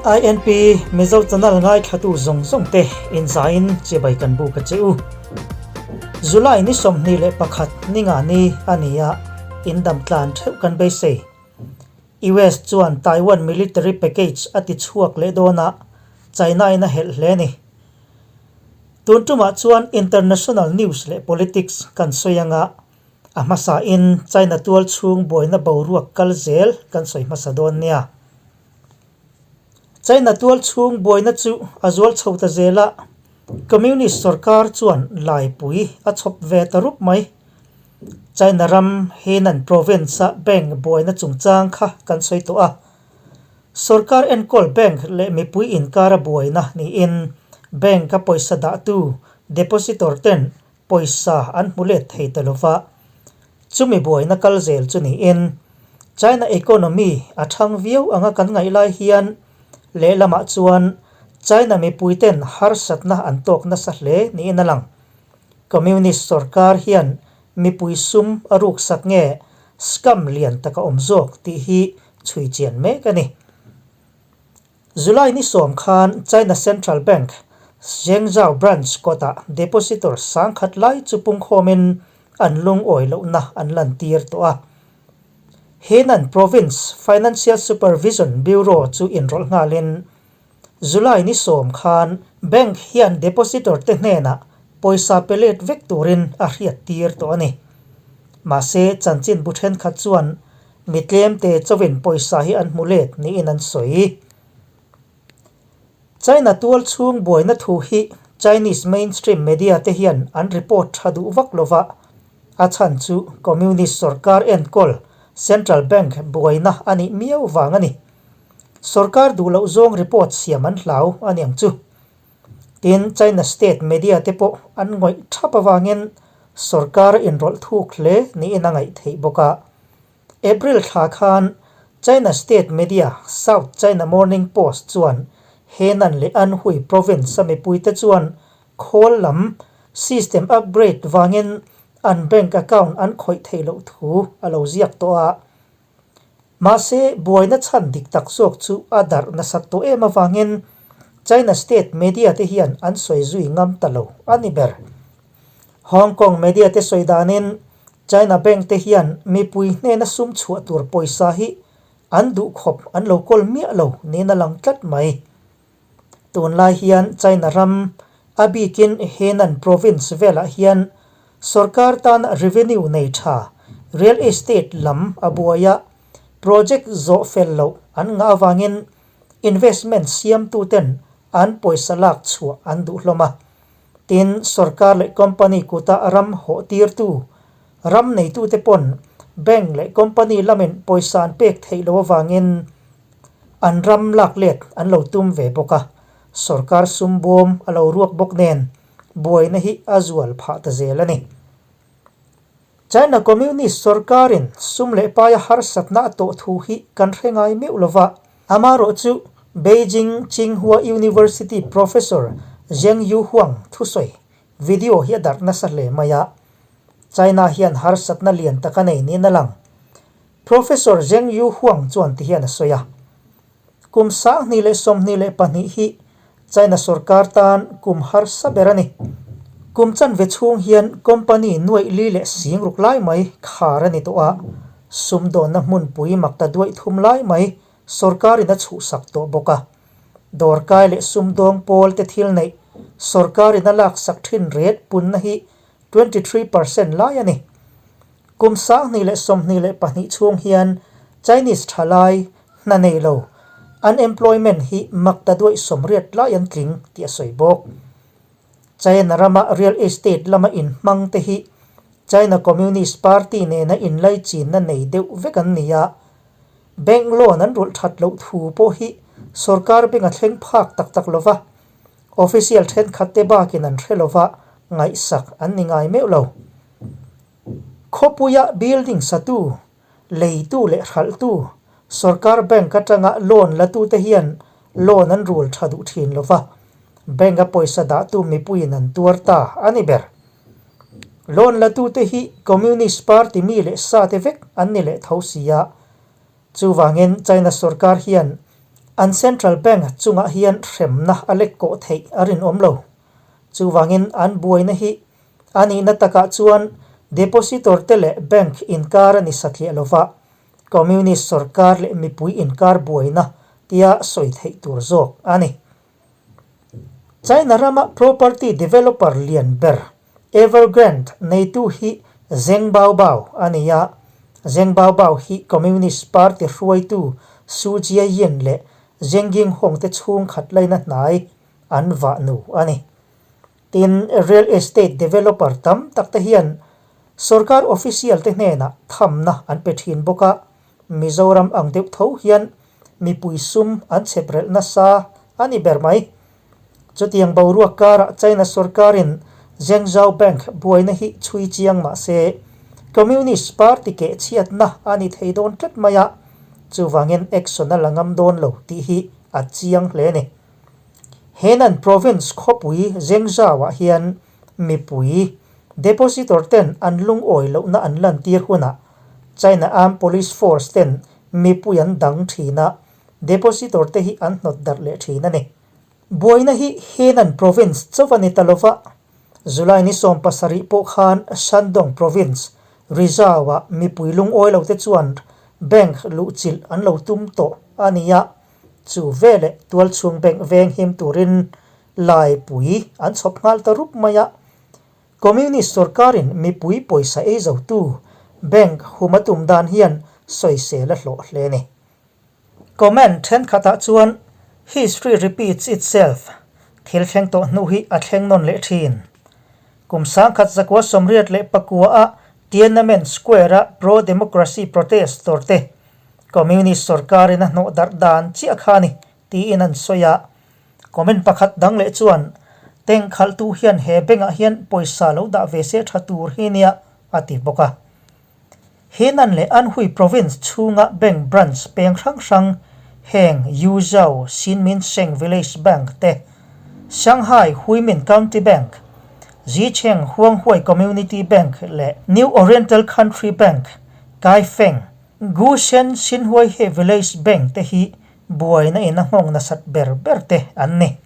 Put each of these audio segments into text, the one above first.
INP Mizo channel ngaithlatu zawng zawng te inzaiin chibai kan buk a che u. July ni 21 ninga ni a ni a, indam tlan theuh kan beisei. US chuan Taiwan military package a ti chhuak leh dawn a, China in a helh hle a ni. Tun tumah chuan international news leh politics kan sawi anga, a hmasa in China tual chhung buaina boruak kal zel kan sawi hmasa dawn nia. China tual chhung buaina chu a zual chho ta zel a, Communist sorkar chuan laipui a chhawp ve ta rup mai. China ram Henan province-a bank buaina chungchang kha kan sawi tawh a. Sorkar enkawl bank leh mipui inkara buaina niin bank-a pawisa dahtu depositor ten pawisa an hmu let thei ta lova. Chumi buaina kal zel chu niin China economy a thang viau anga kan ngaih lai hian lehlamah chuan China mipui ten harsatna an tawk nasa hle niin a lang. Communist sorkar hian mipui sum a ruksak nge scam lian tak a awm zawk tih hi chhui chian mek a ni. July ni sawm khan China Central Bank Zhengzhou Branch kawtah depositor sangkhat lai chu pungkhawmin an lungawi lohna an lantir tawh a. Henan Province Financial Supervision Bureau chu inrawlh nghalin July ni sawm khan bank hian depositor te hnenah pawisa pe let vek turin a hriat tir tawh a ni. Mahse, chanchin bu thenkhat chuan mi tlemte chawin pawisa hi an hmu let niin an sawi. China tual chhung buaina thu hi Chinese mainstream media te hian an report tha duh vak lova, a chhan chu Communist sorkar enkawl Central Bank buaina a nih miau vang a ni. Sorkar duh loh zawng report siam an hlau a niang chu. Tin, China state media te pawh an ngawih thap avangin sorkar a inrawlh thuk hle niin a ngaih theih bawk a. April thla khan China state media South China Morning Post chuan Henan leh Anhui province a mipuite chuan khawl lam system upgrade vangin an bank account an khawih theih loh thu a lo ziak tawh a. Mahse, buaina chhan dik tak zawk chu a darh nasat tawh em avangin China state media te hian an sawi zui ngam ta lo a ni ber. Hong Kong media te sawi danin China bank te hian mipui hnena sum chhuah tur pawisa hi an duh khawp an lo kawl miah lo niin a lang tlat mai. Tunlai hian China ram, a bikin Henan province velah hian sorkar tan revenue nei tha, real estate lam a buai a, project zawh fel loh an ngah avangin investment siamtuten an pawisa lak chhuah an duh hlawm a. Tin, sorkar leh company kuta ram hawh tirtu, ram neitute pawn bank leh company lamin pawisa an pek theih loh avangin An ram lak let an lo tum ve bawk a, sorkar sum bawm a lo ruak bawk nen buaina hi a zual phah ta zel a ni. China Communist sorkarin sum leh paia harsatna a tawh thu hi kan hre ngai meuh lo va, amarawh chu Beijing Tsinghua University Professor Zheng Yuhuang thusawi video hi a darh nasa hle mai a, China hian harsatna lian tak a nei niin a lang. Professor Zheng Yu Huang chuan ti hian a sawi a, Kum 2022 hi China sorkar tan kum harsa ber a ni. Kum chanve chhung hian company nuaih li leh sing ruk lai mai khar a ni tawh a, sumdawnna hmunpui mak ta duaih thum lai mai sorkarin a chhuhsak tawh bawk a. Dawrkai leh sumdawng pawl te thil neih sorkarin a laksak thin ret punna hi 23% lai a ni. Kum 2022 chhung hian Chinese thalai hna nei lo, unemployment, hi mak ta duaih sawmriat lai an tling tih a sawi bawk. China rama real estate lama inhmang te hi China Communist Party nena inlaichinna nei deuh vek an ni a, bank loan an rulh that loh thu pawh hi sorkar bank a thleng phak tak tak lo va, official thenkhat te bakin an hre lo va, ngaihsak an ni ngai meuh lo. Khawpuia building satu, leitu leh hralhtu, sorkar bank atanga loan latute hian loan an rul tha duh thin lo va, bank a pawisa dahtu mipuiin an tuar ta a ni ber. Loan latute hi Communist Party mi leh sate vek an ni leh tho si a, chuvangin China sorkar hian. An Central Bank chungah hian hremna a lek kawh theih a rinawm lo. Chuvangin an buaina hi a nihna takah chuan depositor te leh bank inkar a ni satliah lova, Communist sorkar leh mipui inkar buaina tia sawi theih tur zawk a ni. China rama property developer lian ber Evergrande neitu hi Zheng Baobao a ni a, Zheng Baobao hi Communist Party hruaitu Xu Jiayin leh Zheng Yinghong te chhungkhat laina hnai an vah nu a ni. Tin, real estate developer tam tak te hian sorkar official te hnenah thamna an pe thin bawk a, Mizoram ang deuh tho hian mipui sum an chhep relh nasa a ni ber mai. Chutiang boruak karah China sorkarin Zhengzhou Bank buaina hi chhui chiang mah se, Communist Party keh chhiatna a ni thei dawn tlat mai a, chuvangin action a la ngam dawn lo tih hi a chiang hle a ni. Henan Province khawpui Zhengzhou-ah hian mipui depositor ten an lungawi lohna an lantir hunah China Armed Police Force ten mipui an dang thin a, depositor te hi an hnawt darh leh thin a ni. Buaina hi Henan Province chauh a ni ta lova, July ni 70 pawh khan Shandong Province, Rizhao-ah mipui lungawi lo te chuan bank luhchilh an lo tum tawh a ni a, chu veleh tualchhung bank veng him turin laipui an chhawp nghal ta rup mai a. Communist sorkarin mipui pawisa ei zotu bank hum a tum dan hian sawisel a hlawh hle a ni. Comment thenkhatah chuan History repeats itself, thil thleng tawh hnu hi a thleng nawn leh thin. Kum 1984 a Tiananmen Square-a pro-democracy protestor te Communist sorkarin a hnawh darh dan chiah kha a ni tiin an sawi a. Comment pakhat dang leh chuan, Tank khalhtu hian he bank-ah hian pawisa lo dah ve se tha tur hi nia, a ti bawk a. Henan leh Anhui Province chhunga bank branch peng hrang hrang heng Yuzhou Xinminsheng Village Bank te, Shanghai Huimin County Bank, Zicheng Huanghuai Community Bank leh New Oriental Country Bank, Kaifeng, Gushen Xinhuaihe Village Bank te hi buaina in a nghawng nasat ber ber te an ni.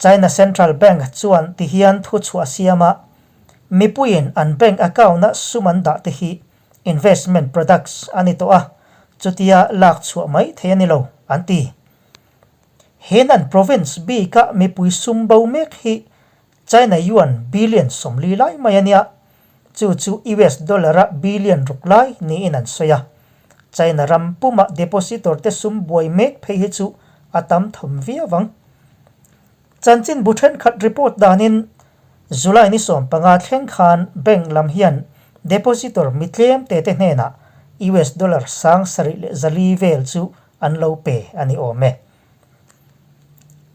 China Central Bank chuan ti hian thu chhuah siam a, mipuiin an bank account-a sum an dah te hi investment products a ni tawh a, chutia lak chhuah mai thei a ni lo, an ti. Henan province bika mipui sum bo mek hi China yuan billion 40 lai mai a nia, chu chu US dollar-a billion ruk lai niin an sawi a. China ram puma depositor te sum buai mek phei hi chu a tam tham viau ang. Chanchin bu thenkhat report danin July ni 15 thleng khan bank lam hian depositor mi tlem te te hnenah US dollar 7400 vel chu an lo pe a ni awm e.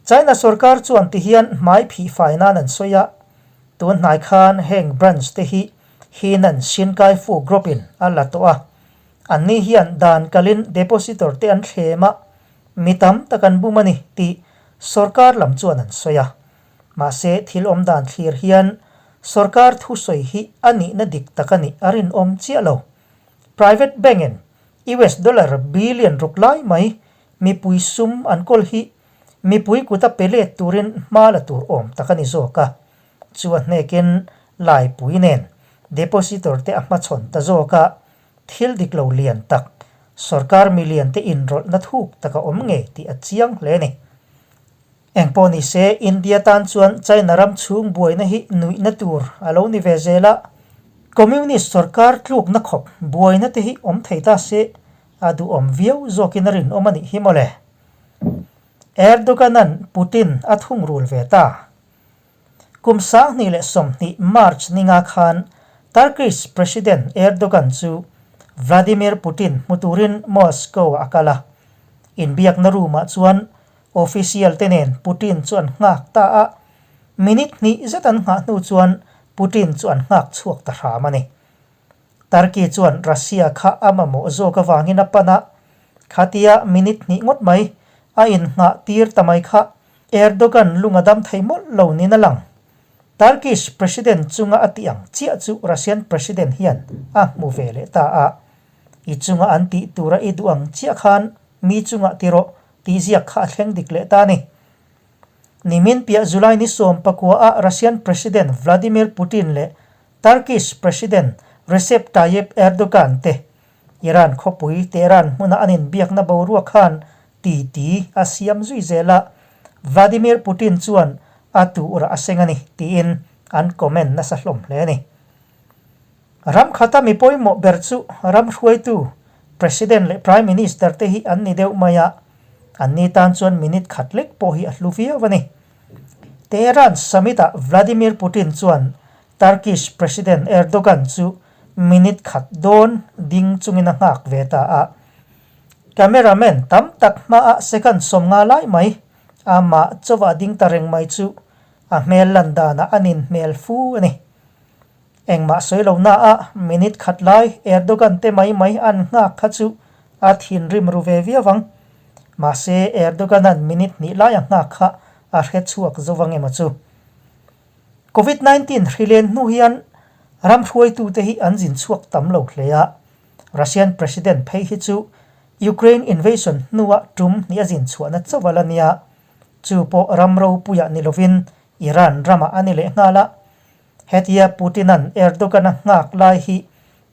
China sorkar chuan ti hian hmai phih fai nan an sawi a, tun hnai khan heng branch te hi Henan Xinkaifu Group in a la tawh a, anni hian dan kalin depositor te an thlem a, mi tam tak an bum a ni tih sorkar lam chuan an sawi a. Mahse thil awm dan thlir hian sorkar thusawi hi a nihna dik tak a nih a rinawm chiah lo. Private bank in US dollar billion ruk lai mai Mipui sum an kawl hi mipui kuta pe let turin hma la tur awm tak a ni zawk a, chu a hnekin laipui nen depositor te a hmachhawn ta zawk a, thil dik lo lian tak, sorkar milian te inrawlhna thuk tak a awm ngei tih a chiang hle a ni. Engpawh ni se, India tan chuan China ram chhung buaina hi nuihna tur a lo ni ve zel a, Communist sorkar tlukna khawp buaina te hi awm thei ta se, A duhawm viau zawkin a rinawm a nih hi mawle. Erdogan-a'n Putin a thungrul ve ta. Kum 2020 March ninga khan Turkish President Erdogan chu Vladimir Putin hmu turin Moscow-ah a kal a. Inbiakna room-ah chuan official te nen Putin chu an nghak ta a, minute hnih zet an nghah hnu chuan Putin chu an nghak chhuak ta hram a ni. Turkey chuan Russia kha a mamawh zawk avangin a pan a, khatia minute hnih ngawt mai a innghah tir ta mai kha Erdogan lung a dam thei mawlh lo niin a lang. Turkish President chunga a tih ang chiah chu Russian President hian a hmu ve leh ta a, I chunga an tih tura i duh ang chiah khan mi chungah ti rawh. tih ziak kha a thleng dik leh ta a ni. Nimin piah July ni 14 ah Russian President Vladimir Putin leh Turkish President Recep Tayyip Erdogan te Iran khawpui Tehran hmuna an inbiakna boruak khan titi a siam zui zel a, Vladimir Putin chuan a tuhrah a seng a ni tiin an comment nasa hlawm hle a ni. Ram khata mi pawimawh ber chu ram hruaitu, President leh Prime Minister te hi an ni deuh mai a, anni tan chuan minute khat lek pawh hi a hlu viau a ni. Tehran summit-ah Vladimir Putin chuan Turkish President Erdogan chu minute khat dawn ding chungin a nghak ve ta a. Cameraman tam tak hmaah second 50 lai mai amah chawah ding ta reng mai chu a hmel lan danah a nin hmel fu a ni. Engmah sawi lo na a minute khat lai Erdogan te mai mai an nghak kha chu a thinrim ru ve viau ang. Mahse Erdogan-a'n minute hnih lai a nghak kha a hre chhuak zo vang emaw chu. Covid 19 hri len hnu hian ram hruaitute hi an zin chhuak tam lo hle a, Russian President phei hi chu Ukraine invasion hnua tum hnih a zin chhuahna chauh a la nia. Chu pawh ram ropuiah ni lovin Iran ramah a ni lehnghal a. Hetia Putin-a'n Erdogan-a nghak lai hi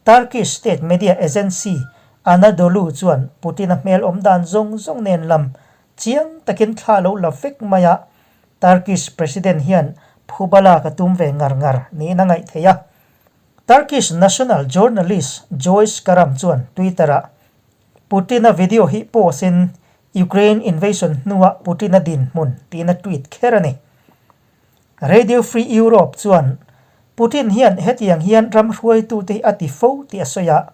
Turkish state media agency Anadolu chuan Putin-a hmel awm dan zawng zawng nen lam chiang takin thla lo la vek mai a, Turkish president hian phuba lak a tum ve ngar ngar niin a ngaih theih a. Turkish national journalist Joyce Karam chuan Twitter-ah Putin-a video hi post-in Ukraine invasion hnuah Putin-a dinhmun tiin a tweet kher a ni. Radio Free Europe chuan Putin hian hetiang hian ram hruaitute hi a ti fo tih a sawi a,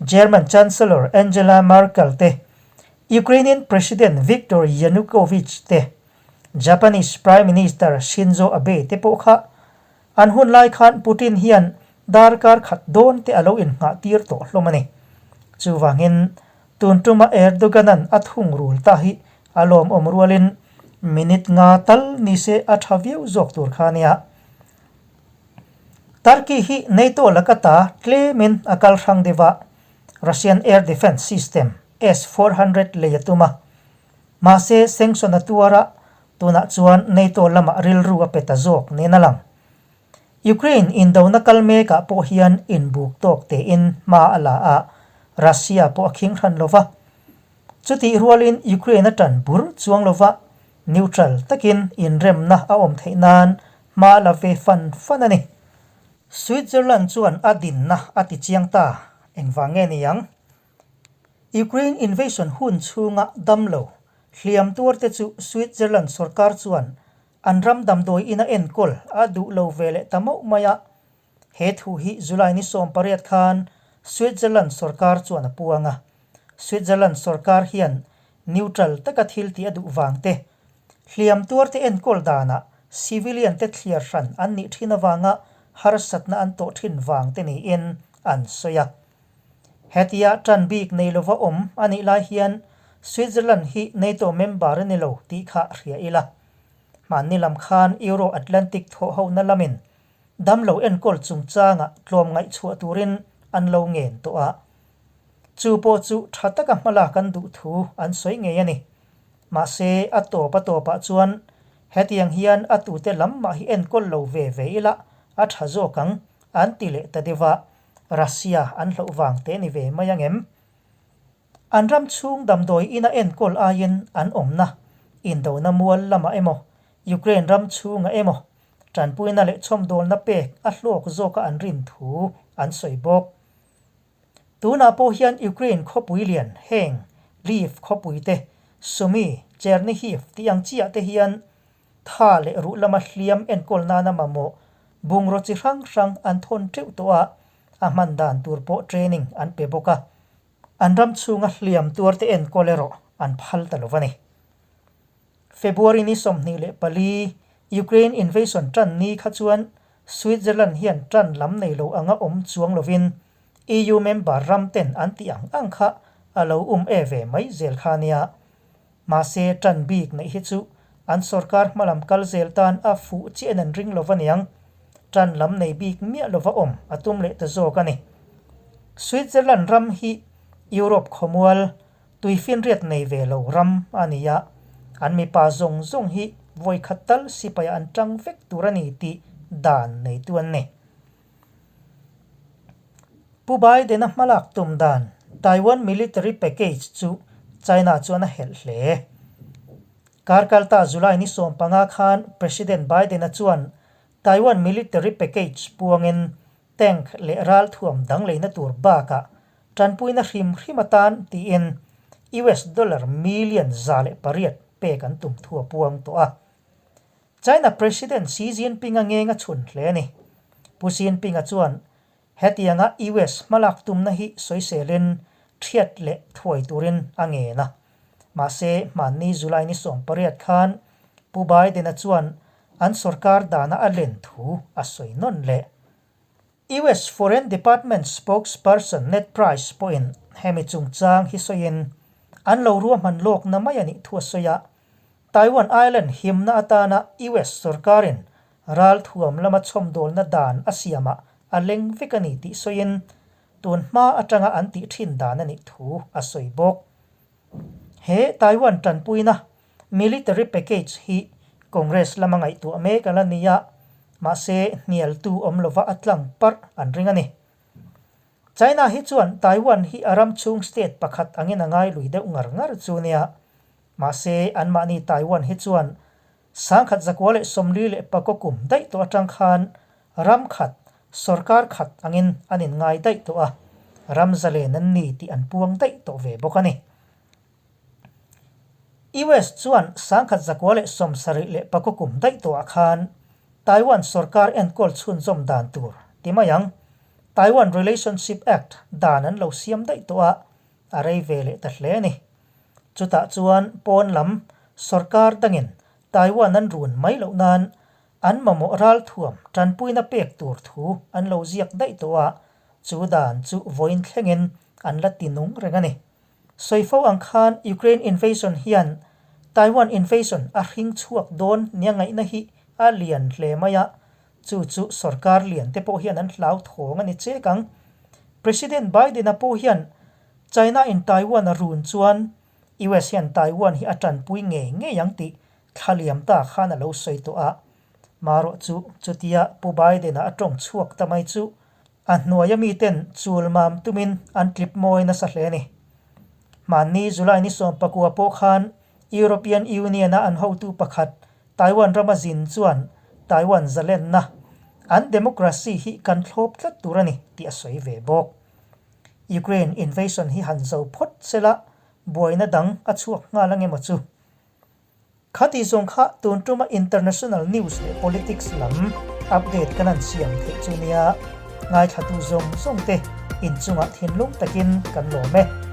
German Chancellor Angela Merkel te, Ukrainian President Viktor Yanukovych te, Japanese Prime Minister Shinzo Abe te pawh kha an hun lai khan Putin hian darkar khat dawn te a lo innghah tir tawh hlawm a ni. Chuvangin Tun tuma Erdogan-a'n a thungrul ta hi a lawmawm rualin minute nga tal ni se a tha viau zawk tur kha a nia. Turkey hi NATO laka ta tlemin a kal hrang deuh a, Russian air defence system S 400 lei a tum a. Mahse sanction a tuar a, tunah chuan NATO lamah rilru a pe ta zawk niin a lang. Ukraine indona kal mekah pawh hian inbuk tawk tein hma a la a, Russia pawh a khing hran lo va. Chutih rualin Ukraine a tan bur chuang lo va, neutral takin inremna a awm theih nan hma a la ve fan fan a ni. Switzerland chuan a dinna a ti chiang ta, engvang nge ni ang? Ukraine invasion hun chhunga damlo hliam tuarte chu Switzerland sorkar chuan An ram damdawi ina enkawl a duh lo ve leh ta mauh mai a, he thu hi July ni 18 khan Switzerland sorkar chuan a puang a. Switzerland sorkar hian neutral taka thil tih a duh vang te, hliam tuarte enkawl danah civilian te thliar hran an nih thin avanga harsatna an tawh thin vang te niin an sawi a. Hetia tan bik nei lova awm a nih lai hian Switzerland hi NATO member a ni lo tih kha hria ila. Hmanni lam khan Euro-Atlantic thawhhona lamin damlo enkawl chungchanga tlawm ngaihchhuah turin an lo ngen tawh a. Chu pawh chu tha taka hmalak an duh thu an sawi ngei a ni. Mahse, a tawp a tawpah chuan hetiang hian a tute lam mah hi enkawl lo ve ve ila a tha zawk ang an ti leh ta deuh a. Russia an hloh vang te ni ve mai ang em? An ram chhung damdawi ina enkawl aiin an awmna, indona mual lamah emaw, Ukraine ram chhungah emaw, tanpuina leh chhawmdawlna pek a hlawk zawka an rin thu an sawi bawk. Tunah pawh hian Ukraine khawpui lian heng Lviv khawpui te, Sumy, Chernihiv tih ang chiah te hian Tha leh ruh lama hliam enkawl nana mamawh bungraw chi hrang hrang an thawn teuh tawh a, a hman dan tur pawh training an pe bawk a. An ram chhunga hliam tuarte enkawl erawh an phal ta lo a ni. February ni 24, Ukraine invasion tan ni kha chuan Switzerland hian tan lam nei lo anga awm chuang lovin EU member ram ten an tih ang ang kha a lo um e ve mai zel kha a nia. Mahse, ṭan bik neih hi chu an sorkar hmalam kal zel tan a fuh chiah an ring lo va niang. Ṭan lam nei bik miah lova awm a tum leh ta zawk a ni. Switzerland ram hi Europe khawmual, Tuifinriat nei ve lo ram a ni a, an mipa zawng zawng hi vawikhat tal sipaiah an tang vek tur a ni tih dan neitu an ni. Pu Biden-a hmalak tum dan Taiwan Military Package chu China chuan a helh hle. Karkalta July ni 15 khan President Biden-a chuan Taiwan Military Package puangin tank leh ralthuam dang leina tur bakah tanpuina hrim hrim atan tiin US dollar million 108 pek an tum thu a puang tawh a. China President Xi Jinping-a ngeng a chhun hle a ni. Pu Jinping-a chuan hetianga US hmalak tumna hi sawiselin thiat leh thuai turin a ngen a. Mahse, hmanni July ni 18 khan Pu Biden-a chuan an sorkar dana a len thu a sawi nawn leh. US Foreign Department spokesperson Ned Price pawhin hemi chungchang hi sawiin an lo ruahman lawkna mai a nih thu a sawi a, Taiwan Island himna atana US sorkarin ralthuam lama chhawmdawlna dan a siamah a leng vek a ni tih sawiin tun hma atanga an tih thin dan a nih thu a sawi bawk. He Taiwan tanpuina Military package hi Congress lama ngaihtuah mek a la ni a, mahse hnialtu awm lova a tlang parh an ring a ni. China hi chuan Taiwan hi a ram chhung state pakhat angin a ngai lui deuh ngar ngar chu nia. Mahse anmahni Taiwan hi chuan 1944 kum daih tawh atang khan ram khat, sorkar khat angin an inngai daih tawh a, ram zalen an ni tih an puang daih tawh ve bawk a ni. US chuan 1974 kum daih tawhah khan Taiwan sorkar enkawl chhunzawm dan tur ti mai ang, Taiwan Relationship Act dan an lo siam daih tawh a, a rei ve leh ta hle a ni. Chutah chuan pawn lam sorkar dangin Taiwan an run mai loh nan an mamawh ralthuam tanpuina pek tur thu an lo ziak daih tawh a, chu dan chu vawiin thlengin an la ti nung reng a ni. Sawi fo ang khan Ukraine invasion hian Taiwan invasion a hring chhuak dawn nia ngaihna hi a lian hle mai a, chu chu sorkar lian te pawh hian an hlau thawng a ni chek ang. President Biden-a pawh hian China in Taiwan a run chuan US hian Taiwan hi a tanpui ngei ngei ang tih thla liam ta khan a lo sawi tawh a. Marawh chu chutia Pu Biden-a a tawng chhuak ta mai chu A hnuaia miten chul mam tumin an tlip mawi nasa hle a ni. Hmanni July ni 19 pawh khan European Union-a an hotu pakhat Taiwan rama zin chuan Taiwan zalenna, an democracy hi kan thlawp tlat tur a ni tih a sawi ve bawk. Ukraine invasion hi han zo phawt sela buaina dang a chhuak nghal ang emaw chu? Khati zawng kha tun tuma international news leh politics lam update kan han siam theih chu nia, ngaithlatu zawng zawng te inchungah thinlung takin kan lawm e.